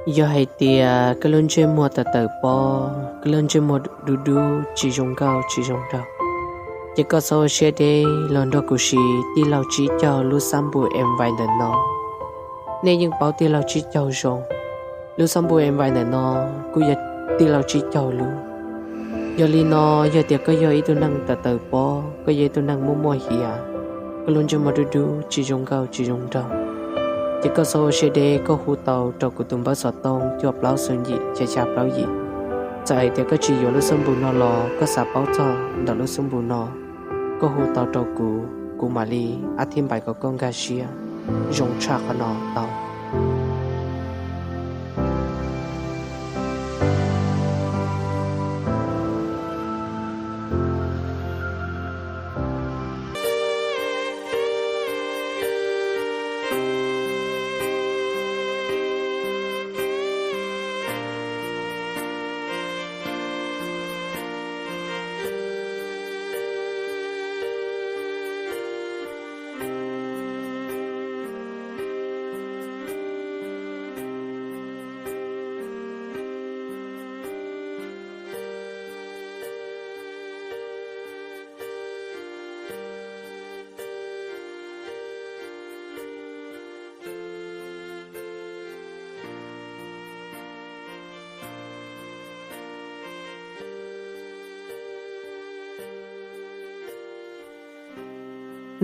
Yog hais tias koj lub ntsej muag tawm tawm pob, koj lub ntsej muag dub dub tsis zoo nkauj tsis zoo nraug, ces koj txhob ua siab deb los nrog kuv siv tij laug Tsib Caug lub xab npum M V ntawm no. Nej yeej paub tij laug Tsib Caug zoo, lub xab npum M V ntawm no kuj yog tij laug Tsib Caug lub. Yog li no, yog tias koj yog ib tug neeg tawm tawm pob, koj yog ib tug neeg muaj muaj hiav, koj lub ntsej muag dub dub tsis zoo nkauj tsis zoo nraug, ces koj txhob ua siab deb, koj hu tau rau kuv tus npawb xov tooj cuaj plaub xoom yim xya xya plaub yim. Txawm hais tias koj tsis yuav lub xab npum no los koj xav paub txog ntawm lub xab npum no, koj hu tau rau kuv, kuv mam li ab thib npais kom koj nkag siab zoo tshaj qhov no tau.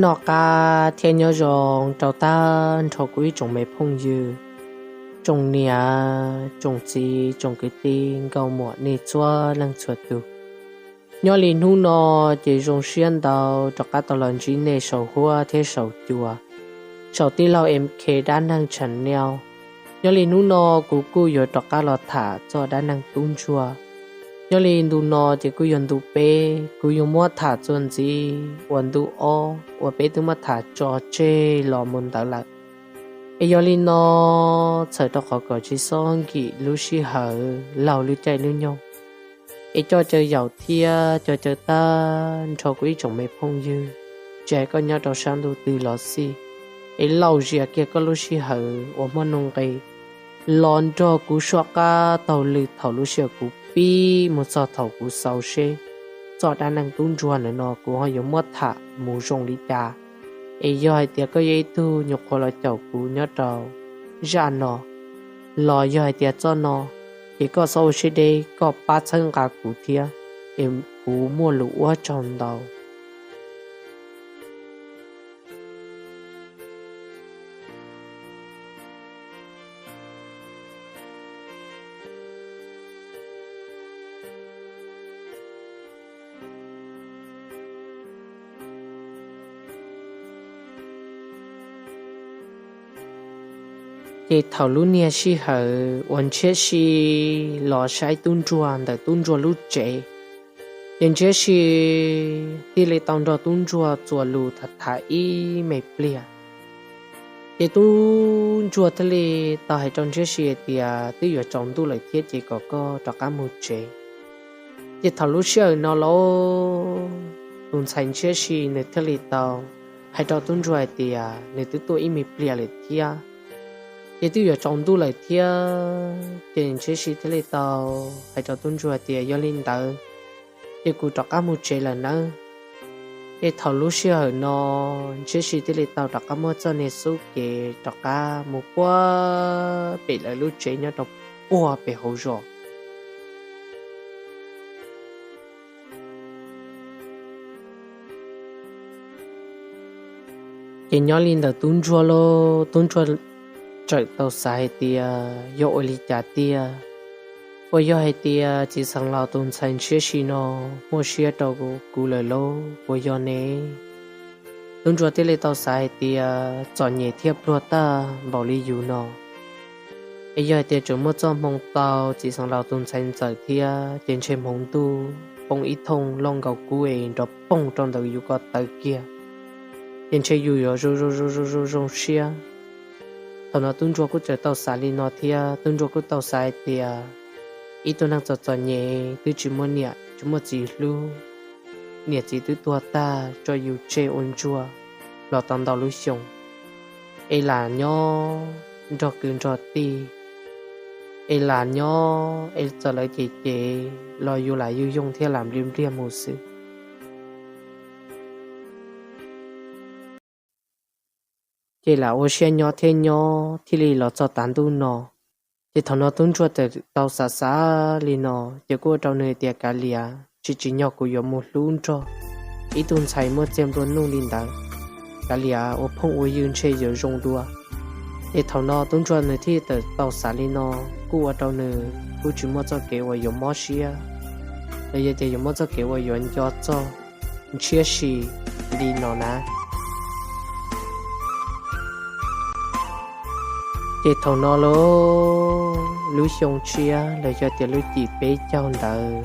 Noj qab thiab nyob zoo rau tag nrho kuv ib tsoom me phooj ywg, tsoom niam tsoom txiv tsoom kwv tij nkauj muam nej txhua leej txhua tus. Nyob li hnub no ces zoo siab ntau rov qab tau los ntsib nej saum huab thiab saum cua, saum tij laug M K dab neeg channel. Nyob li hnub no kuv kuj yuav rov qab los tham txog dab neeg tub ntsuag. Nyob li ntu no ces kuj yog ntu peb, kuv yuav muab tham txuas ntxiv uas ntu ob uas peb twb muab tham tso tseg los mus ntawd lawm. Es yog li no, txhawm rau qhov kom tsis txhob nkim lub sij hawm laug lub caij lub nyoog, es coj caw yaum thiab coj caw tag nrho kuv ib tsoom me phooj ywg, tsis hais koj nyob rau sab ntuj twg los xij, es laus zias kiag koj lub sij hawm uas muaj nuj nqis los nrog kuv soj qab taug lw thaum lub sij hawm kuv pib mus txog thaum kuv xaus seb txoj dab neeg tub ntsuag ntawm no kuv ho yuav muab tham mus zoo li cas. Es yog hais tias koj yog ib tug nyuam qhuav los caum kuv nyob rau zaj no, los yog hais tias txoj no, ces koj txhob ua siab deb, koj pab txhawb nqa kuv thiab, es kuv muaj lus ua tsaug ntau. Ces thaum lub niag sij hawm uas Ntshiab Si los saib tub ntsuag ntawm tub ntsuag lub tsev, ces Ntshiab Si thiaj li tau nrog tub ntsuag txuas lus tham tham ib me pliag. Ces tub ntsuag thiaj li tau hais rau Ntshiab Si hais tias, twb yuav tsaus ntuj lawm thiab ces kom koj rov qab mus tsev. Ces thaum lub sij hawm no lauj, tus ntxhais Ntshiab Si nws thiaj li tau hais rau tub ntsuag hais tias nws twb tuaj ib me pliag lawm thiab, ces twb yuav tsaus ntuj lawm thiab. Ces Ntshiab Si thiaj li tau hais rau tub ntsuag hais tias, yog li ntawd ces kuv rov qab mus tsev lawm nawb. Ces thaum lub sij hawm no, Ntshiab Si thiaj li tau rov qab muab txoj niag xub kev rov qab mus puag pem lawv lub tsev nyob rau puag pem hauv zos. Ces nyob li ntawm tub ntsuag lauj, tub ntsuag txawm tau xav hais tias, yog ua li cas tiag, uas yog hais tias txiv xeev laus tus ntxhais Ntshiab Si no muaj siab rau kuv lawm lauj, puas yog ne? Tub ntsuag thiaj li tau xav hais tias, txom nyem thiab pluag tag npaum li yus no, es yog hais tias tseem muaj txoj hmoo tau txiv xeev laus tus ntxhais ntxawm thiab ces ntshe hmoov ntuj poob ib thooj loj nkaus kub es nrov poog rau ntawm yus ko taw kiag, ces ntshe yus yuav zoo zoo zoo zoo siab. Thaum no tub ntsuag kuj txawm tau xav li no thiab, tub ntsuag kuj tau xav hais tias, ib tug neeg txom txom nyem twb tsis muaj niam tsis muaj txiv hlub, niam txiv twb tuag tag tso yus tseg ua ntsuag los tau ntau lub xyoo, es lam nyob nrog kwv nrog tij, es lam nyob es txawm lawv cem cem los yus lam yooj yooj thiab lam npliag npliag mus xwb. Ces lam ua siab nyob thiab nyob thiaj li los txog tav ntuj no. Ces thaum no tub ntsuag txawm tau xav xav li no, ces kuj ua rau nws tias, Kav liam, tsis tsim nyog kuv yuav mus hlub nrog ib tug ntxhais muaj txiag nplua nuj li ntawd. Kav liam, ua phooj ua ywg ntshe yuav zoo dua. Ces thaum no tub ntsuag nws thiaj txawm tau xav li no, kuj ua rau nws kuj tsis muaj txoj kev uas yuav mob siab los yog tias yuav muaj txoj kev uas yuav nco txog Ntshiab Si li no na. Ces thaum no lub, lub xyoo tshiab los yog tias lub cim peb caug ntawd,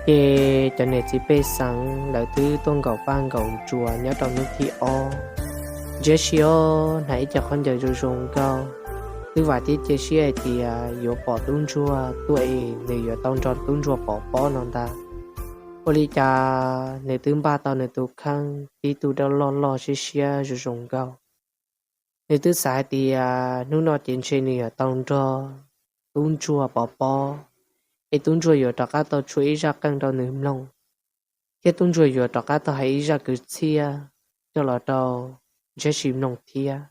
ces cov niam txiv pej xeem lawv twb tuaj nkaum paj nkaum ntsuas nyob rau hnub thib ob. Ntshiab Si ob hnav ib co khaub ncaws zoo zoo nkauj, twb vam thiab cia siab hais tias yuav pom tub ntsuag tuaj es nws yuav tau nrog tub ntsuag pov pob no ntag. Ua li cas nws twb npaj tau nws tus kheej tib tug dawb loj loj siab siab zoo zoo nkauj. Nws twb xav hais tias hnub no ces ntshe nws yuav tau nrog tub ntsuag pov pob, es tub ntsuag yuav rov qab tau tshuab ib zaj qeej rau nws mloog, thiab tub ntsuag yuav rov qab tau hais ib zaj kwv txhiaj coj los rau Ntshiab Si mloog thiab.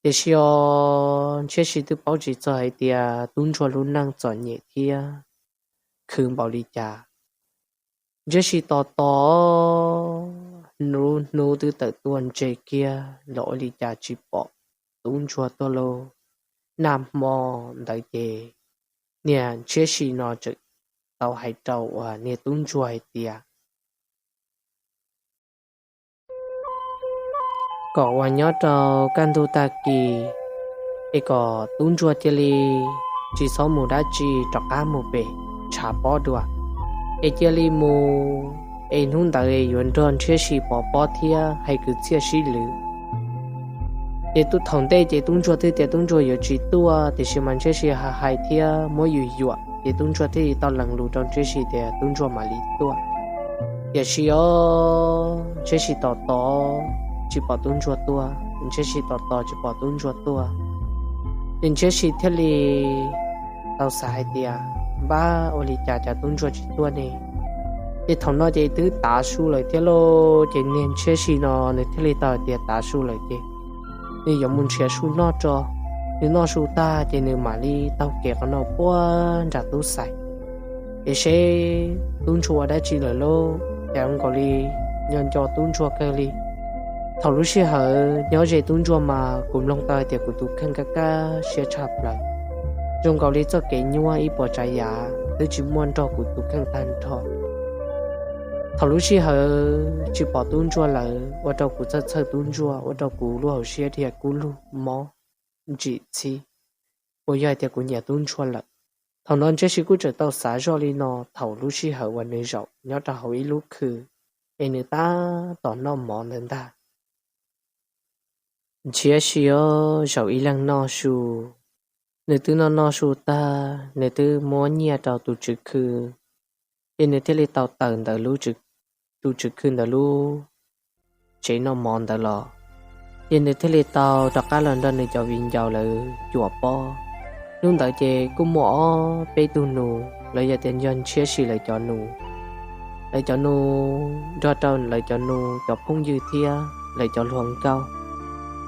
Tiam sis os, Ntshiab Si twb paub tsis txog hais tias tub ntsuag lub neej txom nyem thiab khwv npaum li cas. Ntshiab Si tos tos, hnub hnub twb tawm tuaj ntse kiag los ua li cas tsis pom tub ntsuag tuaj lauj. Nag hmo ntawd ces niag Ntshiab Si no tseem tau hais rau uas niag tub ntsuag hais tias kom uas nyob rau kaj ntug tag kis es kom tub ntsuag cia li tsis txhob mus dab tsi, rov qab mus pem tshav pob dua, es cia li mus, es hnub ntawd yuav nrog Ntshiab Si pov pob thiab hais kwv txhiaj sib lwm. Ces thaum ntej ces tub ntsuag twb tias tub ntsuag yuav tsis tuaj, tiam sis mas Ntshiab Si hais hais thiab muab yus yuam, ces tub ntsuag thiaj li tau lees lus rau Ntshiab Si tias tub ntsuag mam li tuaj. Tiam sis os, Ntshiab Si tos tos tsis pom tub ntsuag tuaj, Ntshiab Si tos tos tsis pom tub ntsuag tuaj. Ces Ntshiab Si thiaj li tau xav hais tias, npab ua li cas cas tub ntsuag tsis tuaj ne? Ces thaum no ces twb tav su lawm thiab lauj, ces niag Ntshiab Si no nws thiaj li tau hais tias tav su lawm ces nws yuav mus nrhiav su noj tso. Nws noj su tag ces nws mam li taug kev qhov no puag nram tub xais, es seb tub ntsuag ua dab tsi lawm lauj, cas zoo nkaus li nco nco tub ntsuag kawg li. Thaum lub sij hawm nyob ze tub ntsuag mas kuv mloog tau hais tias kuv tus kheej kaj kaj siab tshaj plaws, zoo nkaus li txoj kev nyuaj ib puas tsav yam twb tsis muaj nrog kuv tus kheej tag nrho. Thaum lub sij hawm tsis pom tub ntsuag lawm ua rau kuv txhawj txhawj tub ntsuag, ua rau kuv lub hauv siab dhia kub lug mob ntsim txhib, uas yog hais tias kuv nyiam tub ntsuag lawm. Thaum no Ntshiab Si kuj tseem tau xav zoj li no thaum lub sij hawm uas nws zaum nyob rau hauv ib lub khw, es nws tab tom noj mov ntawd ntag. Ntshiab Si os, zaum ib leeg noj su, nws twb noj noj su tag, nws twb muab nyiaj rau tus tswv khw, ces nws thiaj li tau tawm ntawm tus tswv khw ntawd lub tsev noj mov ntawd los, ces nws thiaj li tau rov qab los nrog nws cov viv ncaus lawv cuam pob. Hnub ntawd ces kuj muaj ob peb tug nus los yog tias nco Ntshiab Si lawv cov nus. Lawv cov nus nrog rau lawv cov nus cov phooj ywg thiab lawv cov hluas nkauj,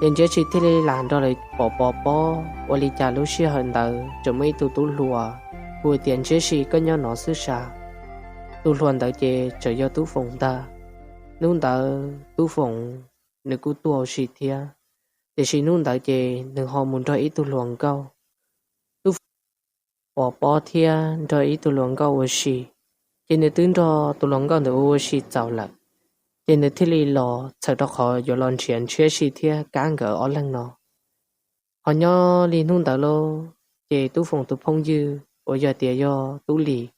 ces Ntshiab Si thiaj li lam nrog lawv pov pov pob. Ua li cas lub sij hawm ntawd tseem muaj ib tug tub hluas hu tias, Ntshiab Si, koj nyob no xwb sav? Tus hluas ntawd ces tseem yog Tub Foom ntag. Hnub ntawd Tub Foom nws kuj tuaj ua si thiab, tiam sis hnub ntawd ces nws ho mus nrog ib tug hluas nkauj. Tub Foom pov pob thiab nrog ib tug hluas nkauj ua si, ces nws twb nrog tus hluas nkauj ntawd ua ua si txaus lawm, ces nws thiaj li los txhawm rau qhov yuav los nrhiav Ntshiab Si thiab Kab nkawd ob leeg no. Ho nyob li hnub ntawd lauj, ces Tub Foom tus phooj ywg uas yog tias yog Tub Lis,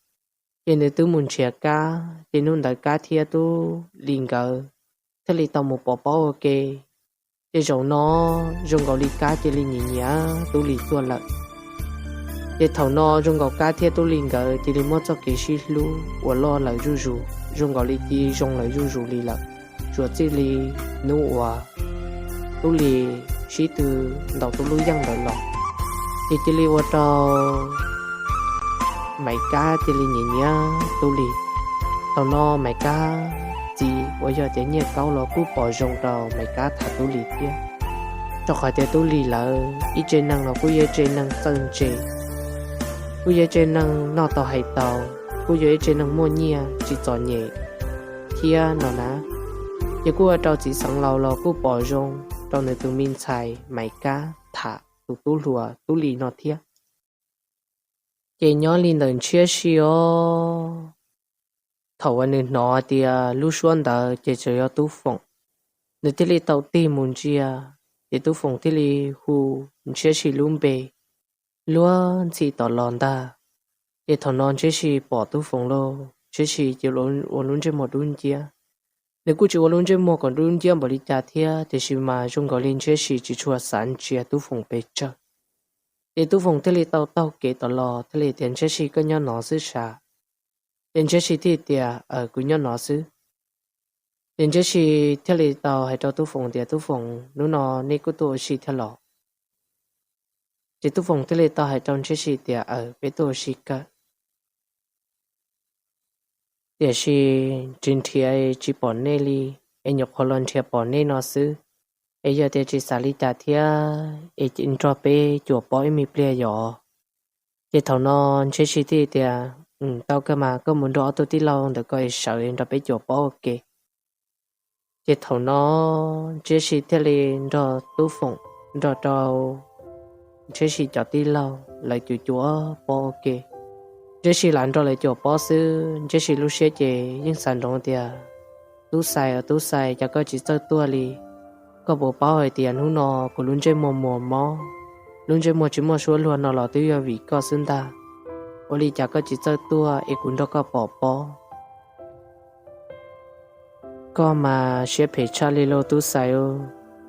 ces nws twb mus nrhiav Kab, ces hnub ntawd Kab thiab Tub Lis nkawd thiaj li tau mus pov pob ua ke. Ces zaum no zoo nkaus li Kab cia li nyiam nyiam Tub Lis tuaj lawm. Ces thaum no zoo nkaus Kab thiab Tub Lis nkawd cia li muaj txoj kev sib hlub uas loj lawm zuj zus, zoo nkaus li cia li zoo lawm zuj zus li lawm. Tsuas txij li hnub uas Tub Lis sib tw ntaus Tub Lub Yeej ntawd los, Ces cia li ua rau Maiv Kab cia li nyiam nyiam Tub Lis. Thaum no Maiv Kab txiv uas yog tias Nyiaj Kaub los kuj pom zoo rau Maiv Kab tham Tub Lis thiab, rau qhov tias Tub Lis lawv ib tsev neeg los kuj yog ib tsev neeg txawj ntse, kuj yog ib tsev neeg noj tau hais tau, kuj yog ib tsev neeg muaj nyiaj tsis txom nyem thiab no na. Ces kuj ua rau txiv xeev laus los kuj pom zoo rau nws tus me ntxhais Maiv Kab tham tus tub hluas Tub Lis no thiab. Ces nyob li ntawm Ntshiab Si os, thaum uas nws hnov tias lub suab ntawd ces tseem yog Tub Foom, nws thiaj li tau tig mus ntsia. Ces Tub Foom thiaj li hu Ntshiab Si lub npe luag ntxhi tom los ntag. Ces thaum no Ntshiab Si pom Tub Foom lauj, Ntshiab Si cia ua lub ntsej muag dub nciab. Nws kuj tsis ua lub ntsej muag kom dub nciab npaum li cas thiab, tiam sis mas zoo nkaus li Ntshiab Si tsis tshua xav ntsia Tub Foom pes tsawg. Ces Tub Foom thiaj li tau taug kev tom los thiaj li tias, Ntshiab Si, koj nyob no xwb sav? Ces Ntshiab Si thiaj tias, Aws, kuv nyob no xwb. Ces Ntshiab Si thiaj li tau hais rau Tub Foom tias, Tub Foom, hnub no nej kuj tuaj ua si thiab los? Ces Tub Foom thiaj li tau hais rau Ntshiab Si tias, Aws, peb tuaj ua si kawg. Tiam sis tsis nrhiav tsis pom nej li, es nyuam qhuav los nrhiav pom nej no xwb. Es yog tias tsis xav li cas thiab es nrog peb cuam pob ib me pliag yom. Ces thaum no Ntshiab Si thiaj tias, Tau kawg mas, koj mus nrog ob tug tij laug ntawd ko es sawv nrog peb cuam pob ua ke. Ces thaum no Ntshiab Si thiaj li nrog Tub Foom, nrog rau Ntshiab Si cov tij laug lawv cuam cuam pob ua ke. Ntshiab Si lam nrog lawv cuam pob xwb, Ntshiab Si lub siab ces yeej xav ntsoov tias, Tub Xais os Tub Xais, cas koj tsis txawj tuaj li? Koj puas paub hais tias hnub no kuv lub ntsej muag muas mob, lub ntsej muag tsis muaj suab luag no los twb yog vim koj xwb ntag. Ua li cas koj tsis txawj tuaj es kuv nrog koj pom pob? Koj mas siab phem tshaj li lauj Tub Xais.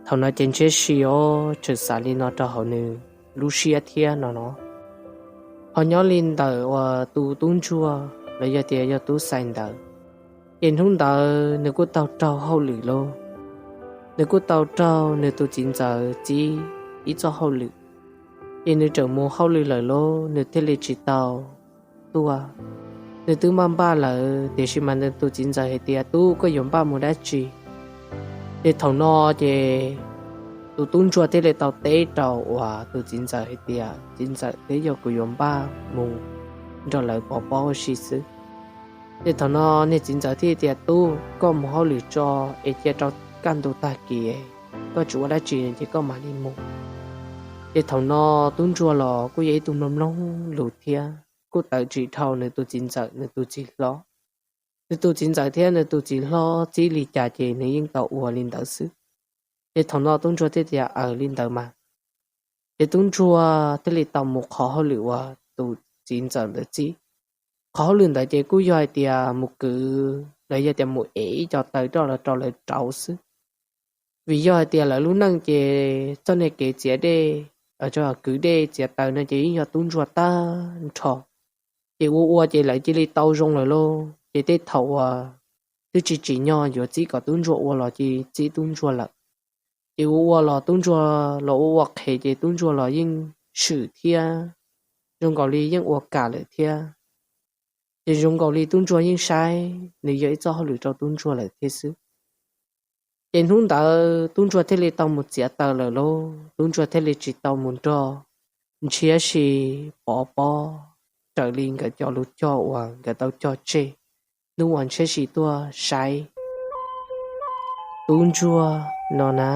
Thaum no ces Ntshiab Si os tseem xav li no rau hauv nws lub siab thiab no no. Ho nyob li ntawm uas tus tub ntsuag los yog tias yog Tub Xais ntawd, ces hnub ntawd nws kuj tau raug hauj lwm lauj. Nws kuj tau raug nws tus txiv ntxawm txib ib txoj hauj lwm, ces nws tseem mus hauj lwm lawm lauj, nws thiaj li tsis tau tuaj. Nws twb npaj npaj lawm, tiam sis mas nws tus txiv ntxawm hais tias, Tub, koj yuav npaj mus dab tsi? Ces thaum no ces tus tub ntsuag thiaj li tau teb rau uas tus txiv ntxawm hais tias, Txiv ntxawm, twb yog kuv yuav npaj mus nrog lawv pov pob ua si xwb. Ces thaum no niag txiv ntxawm thiaj tias, Tub, koj mus hauj lwm tso, es cia rau kaj ntug tag kis koj tsis ua dab tsi ces koj mam li mus. Ces thaum no tub ntsuag los kuj yog ib tug mloog mloog lus thiab kuj tawv tsim dhau nws tus txiv ntxawm nws tus txiv hlob. Nws tus txiv ntxawm thiab nws tus txiv hlob txib li cas ces nws yeej tau ua li ntawd xwb. Ces thaum no tub ntsuag thiaj tias, Aws, li ntawd mas. Ces tub ntsuag thiaj li tau mus qhov hauj lwm uas tus txiv ntxawm ntawd txib. Qhov hauj lwm ntawd ces kuj yog hais tias mus kwv los yog tias mus ev ib co taws roj los rau lawv rauv xwb. Vim yog hais tias lawv lub neej ces txoj niag kev txiav dej, kwv dej txiav taws no ces yeej yog tub ntsuag tag nrho. Ces ua ua ces lawv cia li tau zoo lawm lauj, ces tej thaum uas twb tsis tsim nyog yuav txib kom tub ntsuag ua los cia li txib tub ntsuag lawm. Ces ua ua los tub ntsuag los ua ua qhev ces tub ntsuag los yeej swm thiab, zoo nkaus li yeej ua kam lawm thiab. Ces zoo nkaus li tub ntsuag yeej saib nws yog ib txoj hauj lwm rau tub ntsuag lawm thiab xwb. Ces hnub ntawd tub ntsuag thiaj li tau mus txiav taws lawm lauj, tub ntsuag thiaj li tsis tau mus nrog Ntshiab Si pov pob raws li nkawd cov lus cog uas nkawd tau cog tseg hnub uas Ntshiab Si tuaj saib tub ntsuag no na.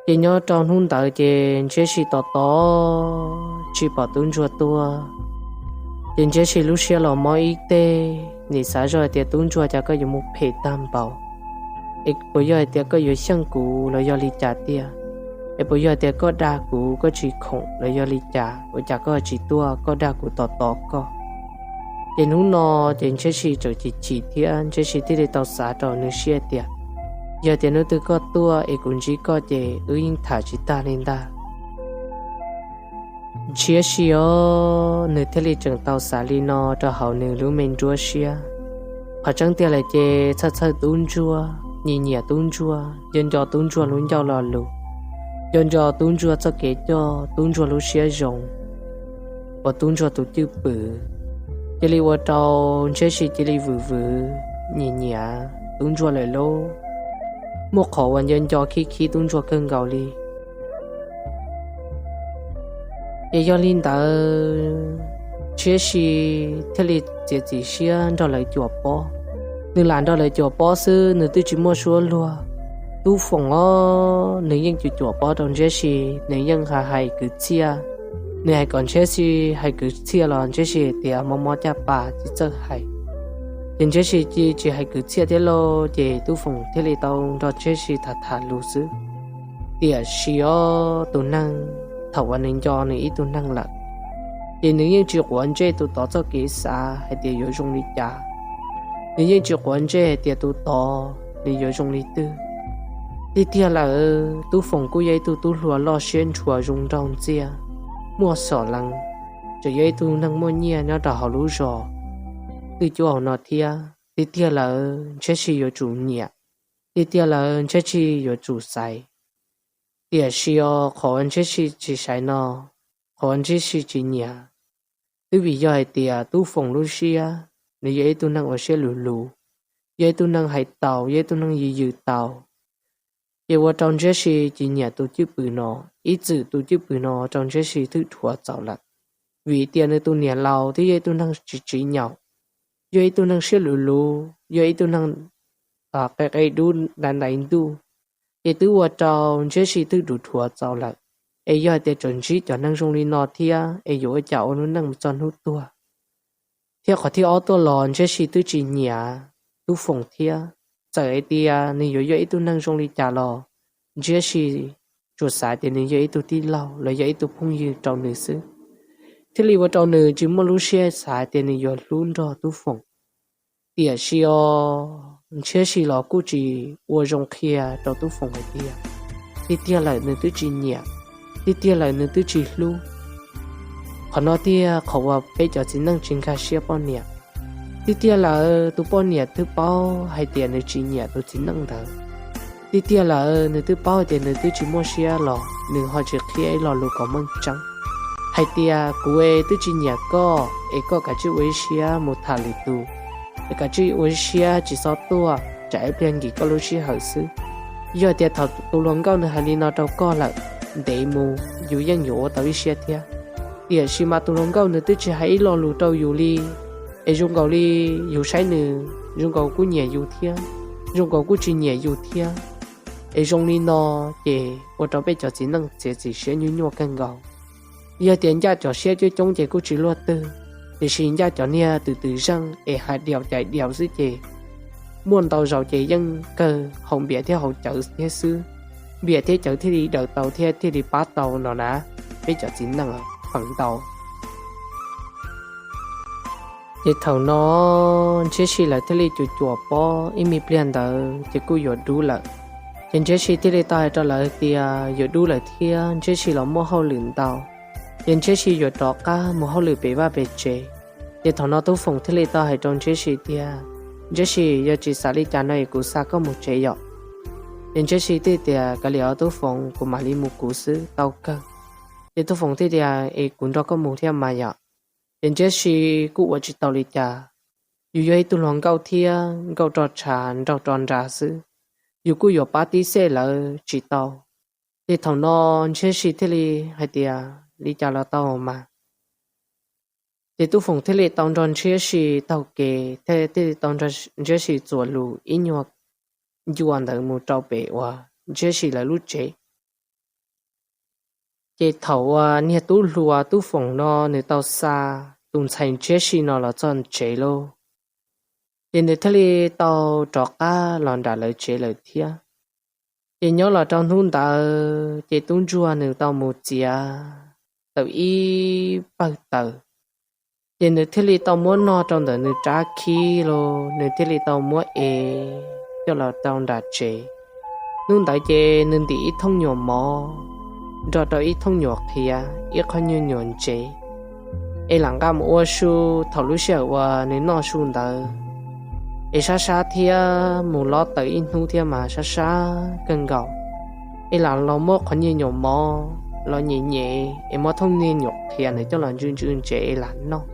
Ces nyob rau hnub ntawd ces Ntshiab Si tos tos tsis pom tub ntsuag tuaj. Ces Ntshiab Si lub siab los mob ib teg, nim xav zoj hais tias, Tub ntsuag, cas koj yuav mus phem tag npaum? Es puas yog hais tias koj yuav xyeej kuv los yog li cas tiag? Es puas yog hais tias koj dag kuv koj tsis khoom los yog li cas ua cas koj tsis tuaj, koj dag kuv tos tos koj? Ces hnub no ces Ntshiab Si tseem chim chim thiab Ntshiab Si thiaj li tau xav rau nws siab tias, Yog tias hnub twg koj tuaj es kuv ntsib koj ces wb yeej tham tsis tag li ntag. Ntshiab Si os, nws thiaj li tseem tau xav li no rau hauv nws lub me nruab siab. Qhov tseeb tiag lawm ces txhawj txhawj tub ntsuag, nyiam nyiam tub ntsuag, nco nco tub ntsuag lub ncauj lo lus. nco nco tub ntsuag txoj kev coj, tub ntsuag lub siab zoo, uas tub ntsuag tus cwj pwm cia li ua rau Ntshiab Si cia li vwm vwm nyiam nyiam tub ntsuag lawm lauj. Muaj qhov uas nco nco khib khib tub ntsuag kawg nkaus li. Ces yog li ntawd, Ntshiab Si thiaj li txiav txim siab nrog lawv cuam pob. Nws lam nrog lawv cuam pob xwb, nws twb tsis muaj suab luag. Tub Foom os, nws yeej cuam cuam pob rau Ntshiab Si, nws yeej hais hais kwv txhiaj. Nws hais kom Ntshiab Si hais kwv txhiaj los Ntshiab Si hais tias mob mob caj pas tsis txawj hais. Ces Ntshiab Si cia tsis hais kwv txhiaj thiab lauj, ces Tub Foom thiaj li tau nrog Ntshiab Si tham tham lus xwb. Tiam sis os, tus neeg thaum uas nws nco nws ib tug neeg lawm, ces nws yeej tsis quav ntsej tus tod txoj kev xav hais tias yuav zoo li cas. Nws yeej tsis quav ntsej hais tias tus tod nws yuav zoo li twg. Tiag tiag lawm, Tub Foom kuj yog ib tug tub hluas loj siab ntshuas zoo nraug ntxiag, muaj xom lees, tseem yog ib tug neeg muaj nyiaj nyob rau hauv lub zos twj cuab hauv no thiab. Tiag tiag lawm, Ntshiab Si yuav tsum nyiam. Tiag tiag lawm, Ntshiab Si yuav tsum xaiv. Tiam sis os, qhov uas Ntshiab Si tsis xaiv no, qhov uas Ntshiab Si tsis nyiam, twb vim yog hais tias Tub Foom lub siab, nws yog ib tug neeg uas siab luv luv, yog ib tug neeg hais taus, yog ib tug neeg yws yws taus, ces ua rau Ntshiab Si tsis nyiam tus cwj pwm no. Ib txwm tus cwj pwm no rau Ntshiab Si thwj dhuav txaus lawm, vim tias nws tus niam laus twb yog ib tug neeg tsis tsim nyog, yog ib tug neeg siab luv luv, yog ib tug neeg qe qe dub ntaiv ntaiv ntuj, ces twb ua rau Ntshiab Si thwj dhuav txaus lawm. Es yog hais tias tseem ntsib cov neeg zoo li no thiab es yuav ua cas ua lub neej mus txog hnub tuag. Thiab qhov thib ob tuaj los Ntshiab Si twb tsis nyiam Tub Foom thiab. Txawm hais tias nws yuav yog ib tug neeg zoo li cas los Ntshiab Si tsuas xav tias nws yog ib tug tij laug los yog ib tug phooj ywg rau nws xwb, thiaj li ua rau nws tsis muaj lub siab xav tias nws yuav hlub nrog Tub Foom. Tiam sis os, Ntshiab Si los kuj tsis ua zoo qhia rau Tub Foom hais tias tiag tiag lawm nws twb tsis nyiam, tiag tiag lawm nws twb tsis hlub. Qhov no tiag qhov uas peb cov txiv neej tsis nkag siab poj niam. Tiag tiag lawm tus poj niam twb paub hais tias nws tsis nyiam tus txiv neej ntawd. Tiag tiag lawm nws twb paub hais tias nws twb tsis muaj siab los nws ho tsis qhia ib lo lus kom meej tseeb hais tias kuv twb tsis nyiam koj es koj kav tsij ua ib siab mus tham lwm tus, es kav tsij ua ib siab tsis txhob tuaj tsam ib pliag nkim koj lub sij hawm xwb. Yog tias thaum tus hluas nkauj nws hais li no rau koj lawm, ntev mus yus yeej yuav ua tau ib siab thiab. Tiam sis mas tus hluas nkauj nws twb tsis hais ib lo lus rau yus li, es zoo nkaus li yus saib nws zoo nkaus kuj nyiam yus thiab, zoo nkaus kuj tsis nyiam yus thiab. Es zoo li no ces ua rau peb cov txiv neej txiav txim siab nyuaj nyuaj kawg nkaus. Yog tias ncaj cov siab coob coob ces kuj tsis luaj twg, tiam sis ncaj cov niag twm twm zeej es hais diaus cais diaus xwb ces muaj ntau zaus ces yeej kawg haus npias thiab haus cawv thiab xwb, npias thiab cawv thiaj li daws tau thiab thiaj li pab tau no na. Peb cov txiv neej feem ntau. Ces thaum no Ntshiab Si lawv thiaj li cuam cuam pob ib me pliag ntawd ces kuj yuav dub lawm. Ces Ntshiab Si thiaj li tau hais rau lawv tias yuav dub lawm thiab Ntshiab Si los muaj hauj lwm ntau, ces Ntshiab Si yuav rov qab mus hauj lwm pem vaj pem tsev. Ces thaum no Tub Foom thiaj li tau hais rau Ntshiab Si tias, Ntshiab Si, yog tsis xav li cas no es kuv xa koj mus tsev yom. Ces Ntshiab Si thiaj tias, Kav liam os Tub Foom, kuv mam li mus kuv xwb tau kawg. Ces Tub Foom thiaj tias, Es kuv nrog koj mus thiab mas yom. Ces Ntshiab Si kuj ua tsis tau li cas, yus yog ib tug hluas nkauj thiab nkauj roj tshav nraug roj nra xwb, yus kuj yuav pab tib xej lawv tsis tau. Ces thaum no Ntshiab Si thiaj li hais tias, Li cas los tau mas. Ces Tub Foom thiaj li tau nrog Ntshiab Si taug kev, thiaj li tau nrog Ntshiab Si txuas lus ib nyuag ncua ntawd mus rau pem uas Ntshiab Si lawv lub tsev. Ces thaum uas niag tub hluas Tub Foom no nws tau xa tus ntxhais Ntshiab Si no los txog tsev lauj, ces nws thiaj li tau rov qab los nram lawv tsev lawm thiab. Ces nyob los rau hnub ntawd ces tub ntsuag nws tau mus txiav tau ib pawg taws, ces nws thiaj li tau muab noj rau ntawm nws rab khib los nws thiaj li tau muab ev coj los rau nram tsev. Hnub ntawd ces nws ntim ib thooj nyuam mov nrog rau ib thooj nyuam qhiav, ib qho nyuag nyuam ntsev, es lam nqa mus ua su. Thaum lub sij hawm uas nws noj su ntawd es sab sab thiab mus lob taws ib hnub thiab mas sab sab kawg nkaus. Es lam los muab qhov niag nyuam mov los nyem nyem es muab thooj niag nyuam qhiav ntawd coj los ntsw ntsw ntsev es lam noj.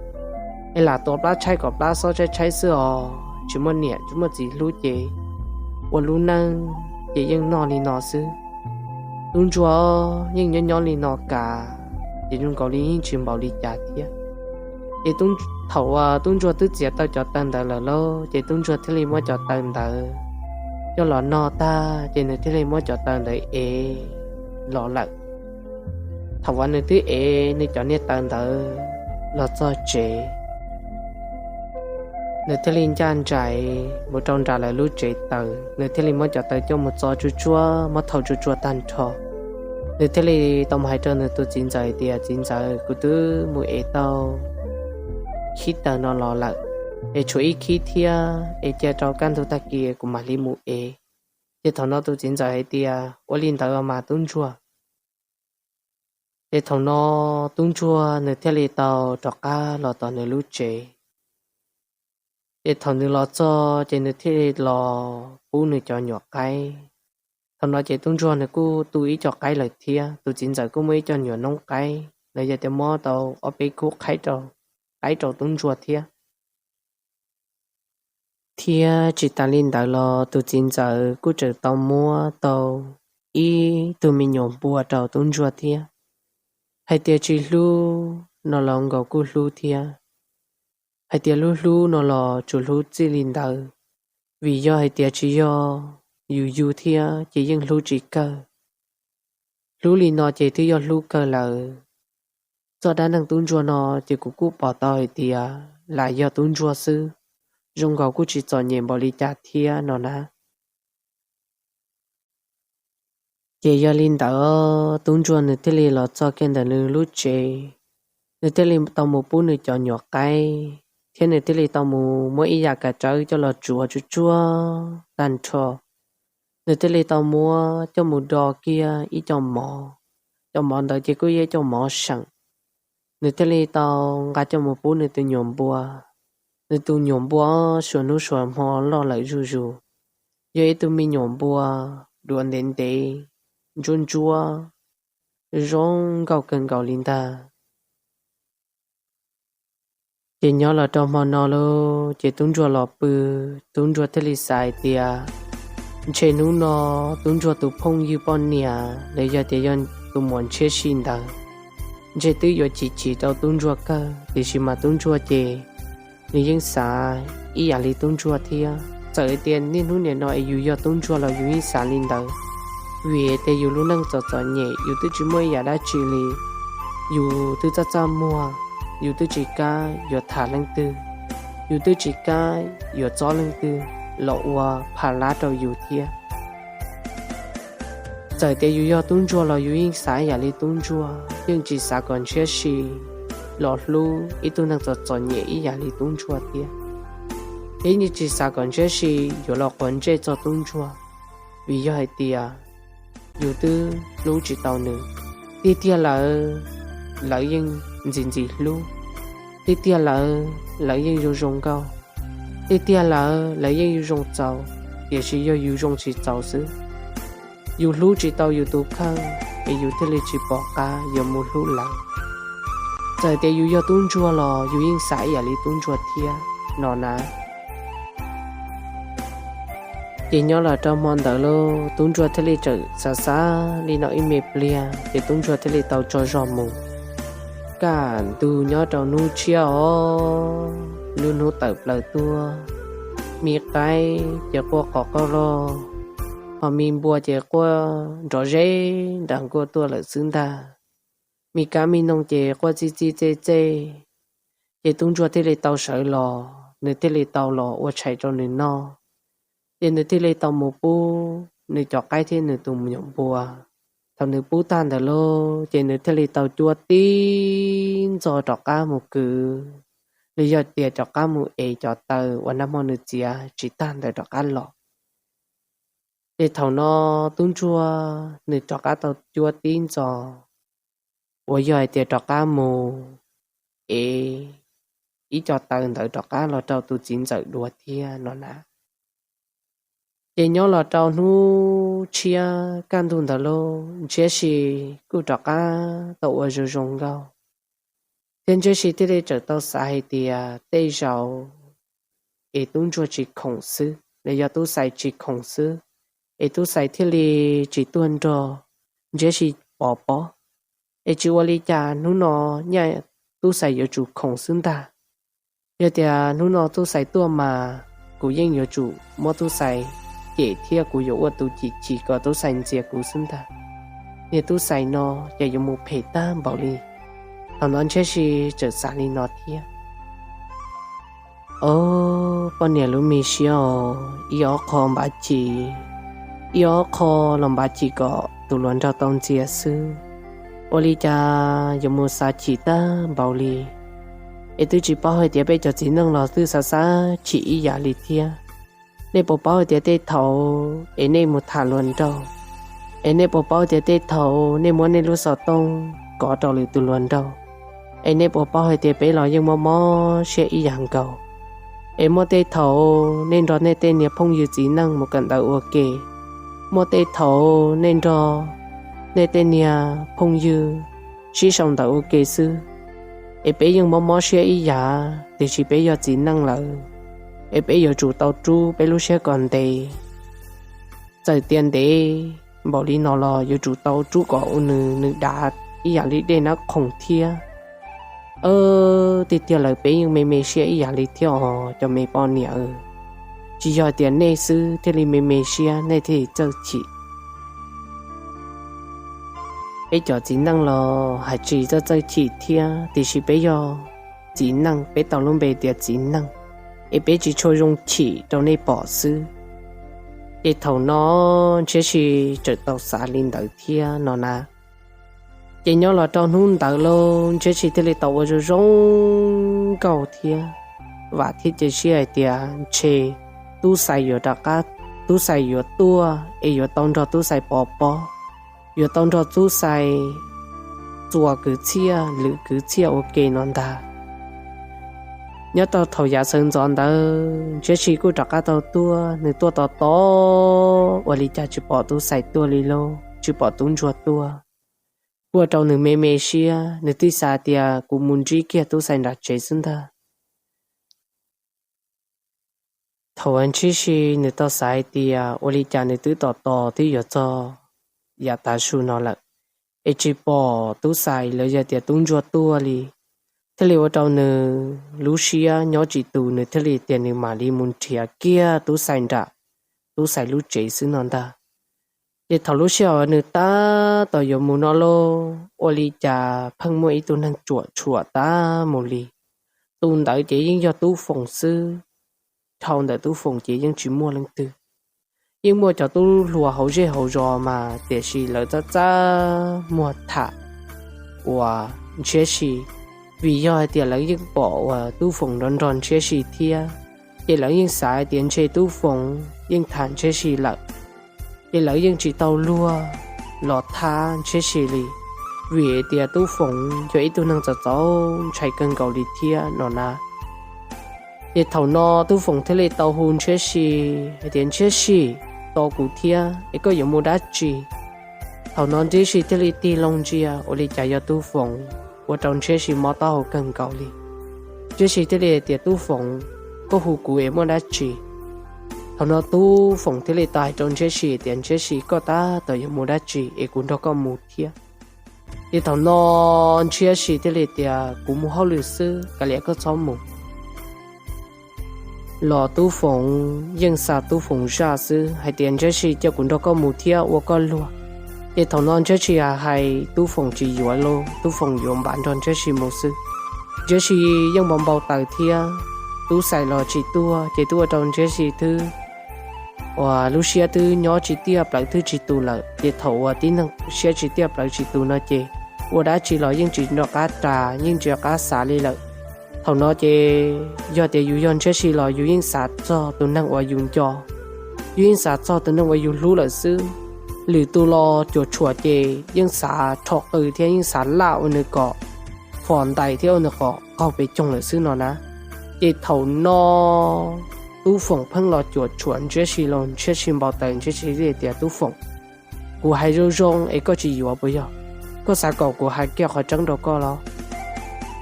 Es lam tua plab tshaib kom plab xob tshaib tshaib xwb os, tsis muaj niam tsis muaj txiv hlub ces ua lub neej ces yeej noj li no xwb. Tub ntsuag yeej nyob nyob li no kav, ces zoo nkaus li yeej tsis npaum li cas thiab. Ces thaum uas tub ntsuag twb txiav tau cov taw ntawd lawm lauj, ces tub ntsuag thiaj li muab cov taw ntawd coj los noj tag, ces nws thiaj li muab cov taw ntawd ev los lawm. Thaum uas nws twb ev nws cov niag taw ntawd los txog tsev, nws thiaj li ncaj nraim mus rau nram lawv lub tsev taws, nws thiaj li muab cov taw coj mus txo tsuag tsuag, muab thau tsuag tsuag tag nrho. Nws thiaj li tau mus hais rau nws tus txiv ntxawm hais tias, Txiv ntxawm, kuv twb mus ev tau khib taw no los lawm, es tshuav ib khib thiab, es cia rau kaj ntug tag kis kuv mam li mus ev. Ces thaum no tus txiv ntxawm hais tias, Ua li ntawd mas tub ntsuag. Ces thaum no tub ntsuag nws thiaj li tau rov qab los tom nws lub tsev. Ces thaum nws los txog ces nws thiaj li los pub nws cov nyuam qaib. Thaum no ces tub ntsuag nws kuj tu ib co qaib lawm thiab, tus txiv ntxawm kuj muaj ib co nyuam noob qaib, los yog tias muab tau ob peb khub qaib rau tub ntsuag thiab. Thiab tsis tas li ntawd los tus txiv ntxawm kuj tseem tau muab tau ib tug me nyuam npua rau tub ntsuag thiab. Hais tias tsis hlub no los nkaus kuj hlub thiab. Hais tias hlub hlub no los tsuas hlub txij li ntawd, vim yog hais tias tsis yog yus yug thiab ces yeej hlub tsis kawg. Hlub li no ces twb yog hlub kawg lawm. Txoj dab neeg tub ntsuag no ces kuv kuj pom tau hais tias lam yog tub ntsuag xwb, zoo nkaus kuj tsis txom nyem npaum li cas thiab no na. Ces yog li ntawd tub ntsuag nws thiaj li los txog kiag ntawm nws lub tsev, nws thiaj li tau mus pub nws cov nyuam qaib, thiab nws thiaj li tau mus muab ib yam kav tsawb coj los tsuav tsuag tsuag tag nrho. Nws thiaj li tau muab coj mus do kiag ib co mov, cov mov ntawd ces kuj yog ib co mov seem. Nws thiaj li tau nqa coj mus pub nws tus nyuam npua. Nws tus nyuam npua suav hnub suav hmo loj lawm zuj zus, yog ib tug me nyuam npua duav ntev ntev, ntsuab ntsuab, zoo nkauj kawg nkaus li ntag. Ces nyob los rau hmo no lauj, ces tub ntsuag los pw, tub ntsuag thiaj li xav hais tias, ntshe hnub no tub ntsuag tus phooj ywg poj niam los yog tias yog tus muam ntshiab si ntawd, ntshe twb yuav chim chim rau tub ntsuag kawg, tiam sis mas tub ntsuag ces nws yeej xav ib yam li tub ntsuag thiab. Txawm tias niaj hnub nim no es yus yog tub ntsuag los yus yeej xav li ntawd, vim tias yus lub neej txom txom nyem, yus twb tsis muaj ib yam dab tsi li, yus twb txaj txaj muag, yus twb tsis kam yuav tham leej twg, yus twb tsis kam yuav txob leej twg los ua pha lab rau yus thiab. Txawm tias yus yog tub ntsuag los yus yeej xav ib yam li tub ntsuag, yeej tsis xav kom ntshiab si, los hlub ib tug neeg txom txom nyem ib yam li tub ntsuag thiab. Thiab yeej tsis xav kom ntshiab si yuav los quav ntsej txog tub ntsuag, vim yog hais tias yus twb hlub tsis tau nws. Tiag tiag lawm, lawv yeej ntxim ntxim hlub. Tiag tiag lawm, lawv yeej zoo zoo nkauj. Tiag tiag lawm, lawv yeej zoo txaus, tiam sis yog yus zoo tsis txaus xwb. Yus hlub tsis tau yus tus kheej, es yus thiaj li tsis pom qab yuav mus hlub lawv. Txawm tias yus yog tub ntsuag los yus yeej xav ib yam li tub ntsuag thiab no na. Ces nyob los rau hmo ntawd lauj, tub ntsuag thiaj li txawm xav xav li no ib me pliag, ces tub ntsuag thiaj li tau tsaug zog mus. Kaj ntug nyob rau hnub tshiab os, lub hnub tawm plaws tuaj, me qaib ces quaj qhov qoj loj, ho me npua ces quaj nrov zeb nram nkuaj tuaj lawm xwb ntag. Me kab me noog ces quaj txij txij txej txej. Ces tub ntsuag thiaj li tau sawv los, nws thiaj li tau los ua tshais rau nws noj. Ces nws thiaj li tau mus pub nws cov qaib thiab nws tus me nyuam npua. Thaum nws pub tag ntawd lauj, ces nws thiaj li tau cuab tib ntxo rov qab mus kwv, los yog tias rov qab mus ev cov taw uas nag hmo nws txiav tsis tag ntawd rov qab los. Ces thaum no tub ntsuag nws rov qab tau cuab tib ntxo, uas yog hais tias rov qab mus ev ib co taw ntawd rov qab los rau tus txiv ntxawm dua thiab no na. Ces nyob los rau hnub tshiab kaj ntug ntawd lauj, Ntshiab Si kuj rov qab tau ua zoo zoo nkauj, thiab Ntshiab Si thiaj li txawm tau xav hais tias tej zaum es tub ntsuag tsis khoom xwb, los yog tub xais tsis khoom xwb, es tub xais thiaj li tsis tuaj nrog Ntshiab Si pov pob. Es tsis ua li cas, hnub no nyaj tub xais yuav tsum khoom xwb ntag. Yog tias hnub no tub xais tuaj mas kuv yeej yuav tsum muab tub xais cem thiab kuv yuav ua tus chim chim kom tub xais ntxias kuv xwb ntag. Niag tub xais no ces yuav mus phem tag npaum li. Thaum no Ntshiab Si txawm xav li no thiab. Ob, poj niam lub me siab os, ib ob qho npav chim, ib ob qho los npav chim kom tus hluas nraug tau ntxias xwb. Ua li cas yuav mus xav chim tag npaum li? Es twb tsis paub hais tias peb cov txiv neej los twb xav xav chim ib yam li thiab. Nej puas paub hais tias tej thaum es nej mus tham hluas nraug, es nej puas paub tias tej thaum nej muab nej lub xov tooj kov rau lwm tus hluas nraug, es nej puas paub hais tias peb los yeej mob mob siab ib yam nkaus? Es muaj tej thaum nej nrog nej tej niag phooj ywg txiv neej mus kawm ntawv ua ke, muaj tej thaum nej nrog nej tej niag phooj ywg sib sau ntawv ua ke xwb, es peb yeej mob mob siab ib yam, tiam sis peb yog txiv neej lawm, es peb yuav tsum tau rub peb lub siab kom ntev. Txawm tias ntev npaum li no los yuav tsum tau rub kom ua nws nws dav ib yam li dej nab khoom thiab. Tiag tiag lawm peb yeej me me siab ib yam li thiab os cov me poj niam. Tsis yog tias nej xwb thiaj li me me siab, nej thiaj li txawj chim. Peb cov txiv neej los hais tsis txawj txawj chim thiab, tiam sis peb yog txiv neej, peb tau lub npe tias txiv neej, es peb tsis tshua zoo chim rau nej pom xwb. Ces thaum no Ntshiab Si txawm tau xav li ntawd thiab no na. Ces nyob los rau hnub ntawd lauj, Ntshiab Si thiaj li tau ua zoo zoo nkauj thiab vam thiab cia siab hais tias ntshe tub xais yuav rov qab, tub xais yuav tuaj es yuav tau nrog tub xais pov pob, yuav tau nrog tub xais txuas kwv txhiaj lwm kwv txhiaj ua ke no ntag. Nyob rau thaum yav sawv ntxov ntawd Ntshiab Si kuj rov qab tau tuaj, nws tuaj tos tos ua li cas tsis pom tub xais tuaj li lauj, tsis pom tub ntsuag tuaj. Ua rau nws me me siab, nws thiaj xav tias kuv mus ntsib kiag tub xais nram tsev xwb ntag. Thaum uas Ntshiab Si nws tau xav hais tias ua li cas nws twb tos tos twb yuav txog yav tav su no lawm, es tsis pom tub xais los yog tias tub ntsuag tuaj li, thiaj li ua rau nws lub siab nyob tsis tus, nws thiaj li tias nws mam li mus nrhiav kiag tub xais nram tub xais lub tsev xwb no ntag. Ces thaum lub sij hawm nws tab tom yuav mus no lauj, ua li cas pheej muaj ib tug neeg tsuam tshuam tag mus li. Tus ntawd ces yeej yog Tub Foom xwb. Dhau ntawm Tub Foom ces yeej tsis muaj leej twg. Yeej muaj cov tub hluas hauv zej hauv zos mas, tiam sis lawv txaj txaj muag tham uas Ntshiab Si, vim yog hais tias lawv yeej pom uas Tub Foom nrog nrog Ntshiab Si thiab, ces lawv yeej xav hais tias ntshe Tub Foom yeej tham Ntshiab Si lawm. Ces lawv yeej tsis tau luag los thab Ntshiab Si li, vim tias Tub Foom yog ib tug neeg txaus txaus ntshai kawg nkaus li thiab no na. Ces thaum no Tub Foom thiaj li tau hu Ntshiab Si hais tias, Ntshiab Si, tos kuv thiab es koj yuav mus dab tsi? Thaum no Ntshiab Si thiaj li tig loo ntsia ua li cas yog Tub Foom, ua rau Ntshiab Si mob taub hau kawg nkaus li. Ntshiab Si thiaj li hais tias, Tub Foom, koj hu kuv es muaj dab tsi? Thaum no Tub Foom thiaj li tau hais rau Ntshiab Si tias, Ntshiab Si, koj tab tom yuav mus dab tsi es kuv nrog koj mus thiab? Ces thaum no Ntshiab Si thiaj li tias, kuv mus hauj lwm xwb, kav liam koj txhob mus. Los Tub Foom yeej xa Tub Foom zaj xwb hais tias, Ntshiab Si, cia kuv nrog koj mus thiab ua koj luag. Ces thaum no Ntshiab Si hais Tub Foom tsis yuav lauj, Tub Foom yuav npav nrog Ntshiab Si mus xwb. Ntshiab Si yeej npau npau taws thiab, tub xais los tsis tuaj, ces twb ua rau Ntshiab Si twb uas lub siab twb nyob tsis tiaj plawv twb tsis tus lawm. Ces thaum uas tib neeg siab tsis tiaj plawv tsis tus no ces ua dab tsi los yeej tsis nco qab ras, yeej tsis nco qab xav li lawm. Thaum no ces yog tias yus yog Ntshiab Si los yus yeej xav txog tus neeg uas yus nco, yus yeej xav txog tus neeg uas yus hlub lawm xwb. Lwm tus los cuam tshuam ces yeej xav rho qw thiab yeej xav laj ua nws kom fos ntais thiab ua nws kom qaug pes coog lawm xwb no na. Ces thaum no Tub Foom pheej los cuam tshuam Ntshiab Si los Ntshiab Si npau taws, Ntshiab Si tias, Tub Foom, kuv hais zoo zoo es koj tsis yuav puas yog? Koj xav kom kuv hais kiag qhov tseeb rau koj los?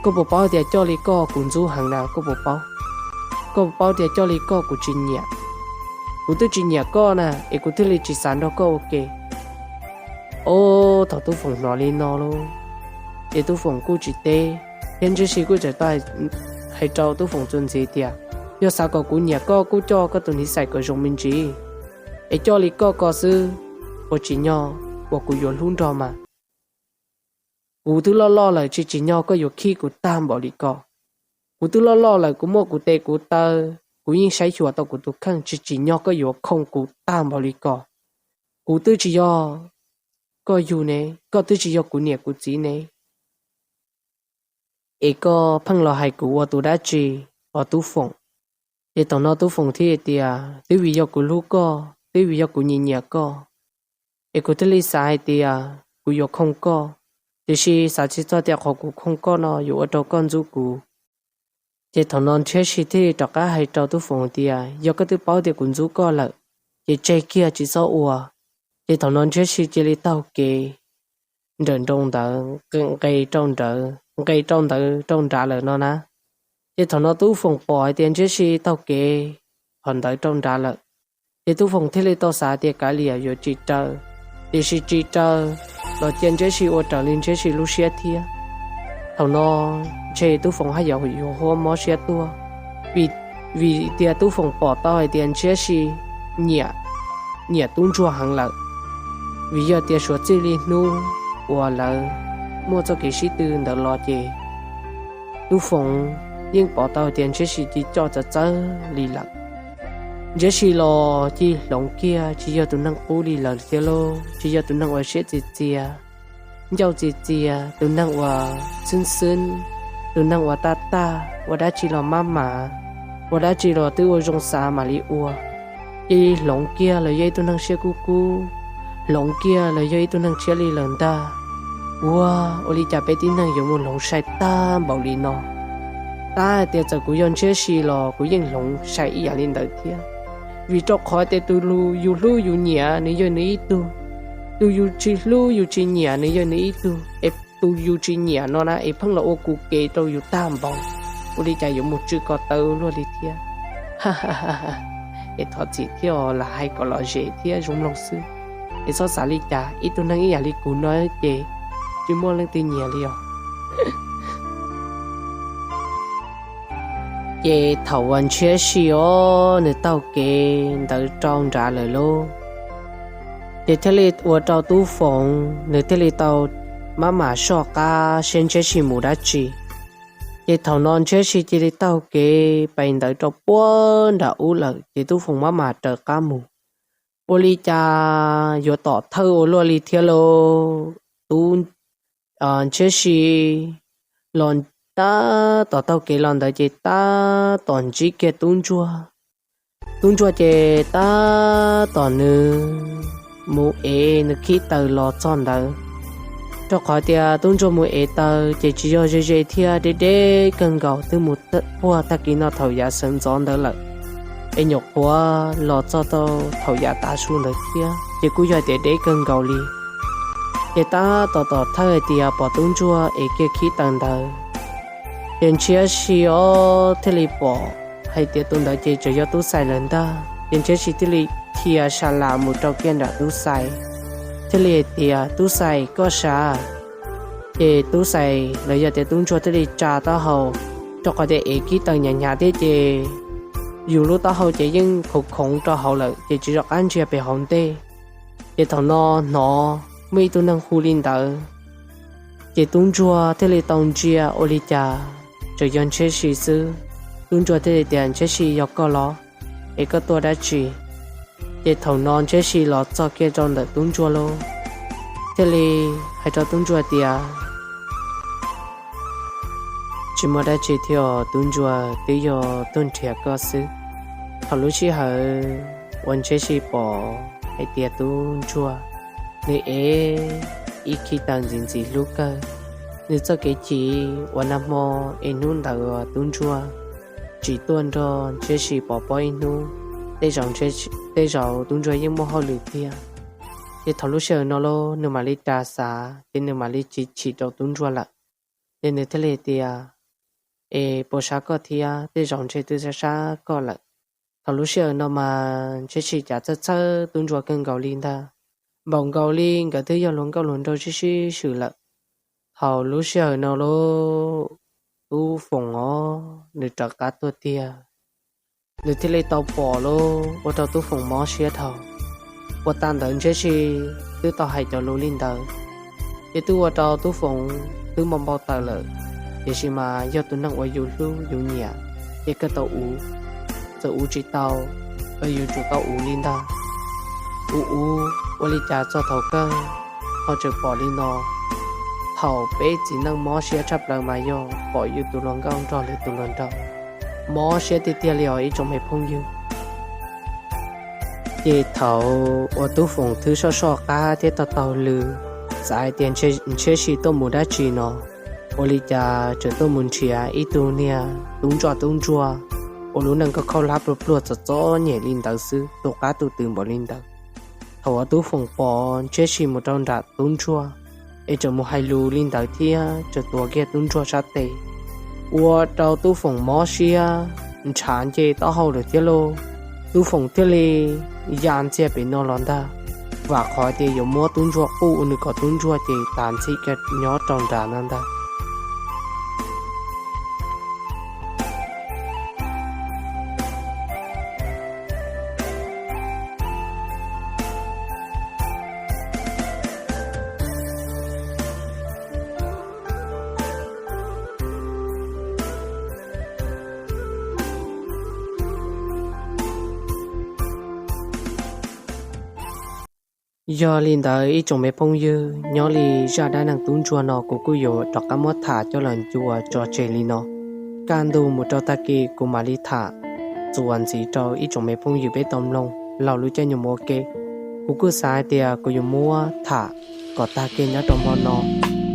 Koj puas paub tias coj li koj kuv ntxub heev na, koj puas paub? Koj puas paub tias coj li koj kuv tsis nyiam? Kuv twb tsis nyiam koj na es kuv thiaj li tsis xav nrog koj ua ke. Ob, thaum Tub Foom hnov li no lauj, ces Tub Foom kuj tsis teb, thiab Ntshiab Si kuj txawm tau hais rau Tub Foom txuas ntxiv tias, Yog xav kom kuv nyiam koj kuj coj koj tus niv xais kom zoo me ntsis, es coj li koj ko xwb, ua tsim nyog uas kuv yuav hlub nrog mas. Kuv twb loj loj lawm, tsis tsim nyog koj yuav khib kuv tag npaum li ko. Kuv twb loj loj lawm, kuv muaj kuv tes kuv taw, kuv yeej saib xyuas tau kuv tus kheej, tsis tsim nyog koj yuav khoom kuv tag npaum li ko. Kuv twb tsis yog koj yug ne, koj twb tsis yog kuv niam kuv txiv ne, es koj pheej los hais kuv ua tus dab tsi os Tub Foom? Ces thaum no Tub Foom thiaj tias, Twb vim yog kuv hlub koj, twb vim yog kuv nyiam nyiam koj, es kuv thiaj li xav hais tias kuv yuav khoom koj, tiam sis xav tsis txog tias qhov kuv khoom koj no yuav ua rau koj ntxub kuv. Ces thaum no Ntshiab Si thiaj li rov qab hais rau Tub Foom tias, Yog koj twb paub tias kuv ntxub koj lawm, ces tseg kiag tsis txhob ua. Ces thaum no Ntshiab Si cia li taug kev nrawm nroos ntawd, nqes rau nrawd, nqes rau ntawd rau nrad lawm no na. Ces thaum no Tub Foom pom hais tias Ntshiab Si taug kev qhov ntawd rau nrad lawm, ces Tub Foom thiaj li tau xav tias kav liam yuav tsis raws, tiam sis tsis raws los cia Ntshiab Si ua raws li Ntshiab Si lub siab thiab. Thaum no ntshe Tub Foom haj yam yuav huab mob siab tuaj, vim, vim tias Tub Foom pom tau hais tias Ntshiab Si nyiam, nyiam Tub Ntsuag heev lawm, vim yog tias suav txij li hnub uas lawv muaj txoj kev sib tw ntawd los ces Tub Foom yeej pom tau tias Ntshiab Si ci coj txawv txawv li lawm. Ntshiab Si los ci hloov kiag tsis yog tus neeg qub li lawm thiab lauj, tsis yog tus neeg uas siab txias txias, ncauj txias txias, tus neeg uas xwb xwb, tus neeg uas taj taj, ua dab tsi los maj mam, ua dab tsi los twb ua zoo xav mam li ua. Ci hloov kiag los yog ib tug neeg siab kub kub, hloov kiag los yog ib tug neeg tshiab li lawm ntag. Ua, ua li cas peb tib neeg yuav mus hloov sai tag npaum li no? Tab hais tias txawm kuv yog Ntshiab Si los kuv yeej hloov sai ib yam li ntawd thiab, vim rau qhov tias tus yus hlub yus nyiam nws yog nws ib tug, tus yus tsis hlub yus tsis nyiam nws yog nws ib tug, es tus yus tsis nyiam no na es pheej los ua kuv kev rau yus tag npaum, ua li cas yuav mus tsw ko taw luaj li thiab? Es thov txim thiab os, lam hais kom lom zem thiab zoo mloog xwb, es txhob xav li cas, ib tug neeg ib yam li kuv no ces tsis muaj leej twg nyiam li os. Ces thaum uas Ntshiab Si os nws taug kev ntawd rau nrad lawm lauj, ces thiaj li ua rau Tub Foom nws thiaj li tau maj mam soj qab saib Ntshiab Si mus dab tsi. Ces thaum no Ntshiab Si cia li taug kev pais ntawd rau puag nram ub lawm ces Tub Foom maj mam raws qab mus. Ua li cas yuav tom thawj ua luaj li thiab lauj. Tub, Ntshiab Si los tab tom taug kev los ntawd ces tab tom ntsib kiag Tub Ntsuag. Tub Ntsuag ces tab tom nws mus ev nws khib taws los txog ntawd, rau qhov tias Tub Ntsuag mus ev taws ces tsis yog ze ze thiab, deb deb kawg nkaus twb mus puag tag kis no thaum yav sawv ntxov ntawd lawm, es nyuam qhuav los txog tau thaum yav tav su ntawd thiab ces kuj yog tias deb kawg nkaus li. Ces tab tom tom thawj hais tias pom Tub Ntsuag ev kiag khib taws ntawd, ces Ntshiab Si os thiaj li pom hais tias tus ntawd ces tseem yog Tub Xais lawm ntag. Ces Ntshiab Si thiaj li dhia sa las mus rau kiag nram Tub Xais, thiaj li hais tias, Tub Xais, koj sav? Ces Tub Xais los yog tias Tub Ntsuag thiaj li tsa taub hau, rau qhov tias ev khib taws hnyav hnyav thiab ces yus lub taub hau ces yeej khoov khoov rau hauv lawm ces tsis rov qab ntsia pem hauv ntej. Ces thaum no hnov muaj ib tug neeg hu li ntawd, ces Tub Ntsuag thiaj li tau ntsia ua li cas tseem yog Ntshiab Si xwb. Tub Ntsuag thiaj li tias, Ntshiab Si, yog koj los? Es koj tuaj dab tsi? Ces thaum no Ntshiab Si los txog kiag rau ntawm Tub Ntsuag lauj, thiaj li hais rau Tub Ntsuag tias, Tsis muaj dab tsi thiab os Tub Ntsuag, twb yog tuaj nrhiav koj xwb. Thaum lub sij hawm uas Ntshiab Si pom hais tias Tub Ntsuag nws ev ib khib taws ntxim ntxim hlub kawg, nws txoj kev chim uas nag hmo es hnub ntawd Tub Ntsuag tsis tuaj nrog Ntshiab Sis pov pob ib hnub, tej zaum Tub Ntsuag yeej muaj hauj lwm tiag. Ces thaum lub sij hawm no los nws mam li ras xav ces nws mam li chim chim rau Tub Ntsuag lawm. Ces nws thiaj li tias, Es puas sab koj thiab? Tej zaum ntshe twb sab sab koj lawm. Thaum lub sij hawm no mas Ntshiab Sis cas txhawj txhawj Tub Ntsuag kawg nkaus li ntag, npaum nkaus li nkawd twb yog hluas nkauj hluas nraug sib sib swm lawm. Thaum lub sij hawm no los Tub Foom os nws rov qab tuaj tiag. Nws thiaj li tau pom los ua rau Tub Foom mob siab dhau. Ua tas ntawd Ntshiab Sis twb tau hais cov lus li ntawd, ces twb ua rau Tub Foom twb mob npau taws lawm. Tiam sis mas yog tus neeg uas yus hlub yus nyiam, ces kawg tau uv, txawm uv tsis tau los yuav tsum tau uv li ntag. Uv uv ua li cas txog thaum kawg ho tseem pom li no. Thaum peb txiv neej mob siab tshaj plaws mas yog pom yus tus hluas nkauj nrog lwm tus hluas nraug, mob siab tiag tiag li os ib tsoom me phooj ywg. Ces thaum uas Tub Foom twb soj soj qab thiab taug taug lw, xav hais tias Ntshiab Sis tuaj mus dab tsi no, ua li cas tseem tuaj mus nrhiav ib tug niag tub ntsuag tub ntsuag uas lub neej koj khaub hlab pluag pluag txom txom nyem li ntawd xwb, tus qab tus twm npaum li ntawd. Thaum uas Tub Foom pom Ntshiab Sis mus rau nram tub ntsuag, es tseem mus hais lus li ntawd thiab tseem tuav kiag tub ntsuag sab tes, ua rau Tub Foom mob siab ntshav nce taub hau lawm thiab lauj. Tub Foom thiaj li ya ntxiag pem no los ntag, vam qhov tias yuav muab tub ntsuag quj ua nws kom tub ntsuag ces tas ntxhi kiag nyob rau nram no ntag. Yog li ntawd ib tsoom me phooj ywg, nyob li zaj dab neeg tub ntsuag no kuv kuj yuav rov qab muab tham coj los ncua tso tseg li no. Kaj ntug mus rau tag kis kuv mam li tham txuas ntxiv rau ib tsoom me phooj ywg peb tau mloog laug lub caij nyoog mus ua ke. Kuv kuj xav hais tias kuv yuav muab tham kom tag kiag nyob rau hmo no,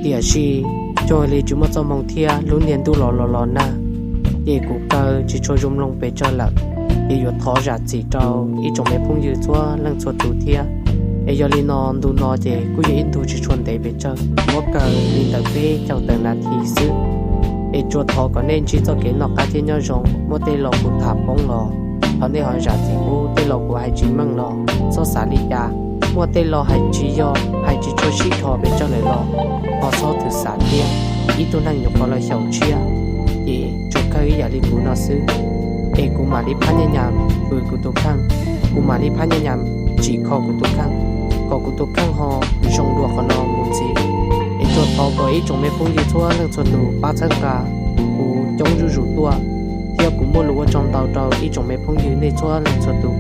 tiam sis cuag li tsis muaj txoj hmoo thiab lub niag ntuj los los los nag, ces kuv kaw tsis tshua zoo mloog pes tsawg lawm, ces yuav thov zam txim rau ib tsoom me phooj ywg txhua leej txhua tus thiab. Es yog li no ntu no ces kuj yog ib ntu tsis tshua ntev pes tsawg, muab kaw li ntawm peb caug tawm nas this xwb. Es tsuas thov kom nej ntsib txoj kev noj qab thiab nyob zoo, muaj tej lo kuv tham poob los thov nej ho zam txim pub, tej lo kuv hais tsis meej los txhob xav li cas, muaj tej lo hais tsis yog, hais tsis tshua sib dhos pes tsawg lawm los ho txhob thwm xav thiab. Ib tug neeg nyuam qhuav los xyaum tshiab, ces tsuas kawg ib yam li kuv no xwb. Es kuv mam li phab nyaj nyam fwm kuv tus kheej, kuv mam li phab nyaj nyam tsim kho kuv tus kheej, kom kuv tus kheej ho zoo dua qhov no mus ntxiv. Es tsuas thov kom ib tsoom me phooj ywg txhua leej txhua tus pab txhawb nqa kuv coob zuj zus tuaj, thiab kuv muaj lus ua tsaug ntau rau ib tsoom me phooj ywg nej txhua leej txhua tus.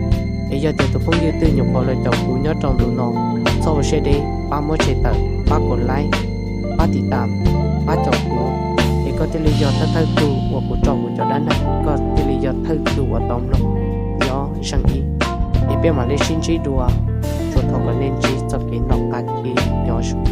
Es yog tias tus phooj ywg twg nyuam qhuav los caum kuv nyob rau ntu no, txhob ua siab deb, pab muab tshem tawm, pab kom like, pab tiv tam, pab caum kuv, es koj thiaj li yog thawj thawj tug uas kuv tso kuv cov dab neeg, koj thiaj li yog thawj tug uas tau mloog nyob zeej ib. Es peb mam li sib ntsib dua, tsuas thov kom nej ntsib txoj kev noj qab thiab nyob zoo.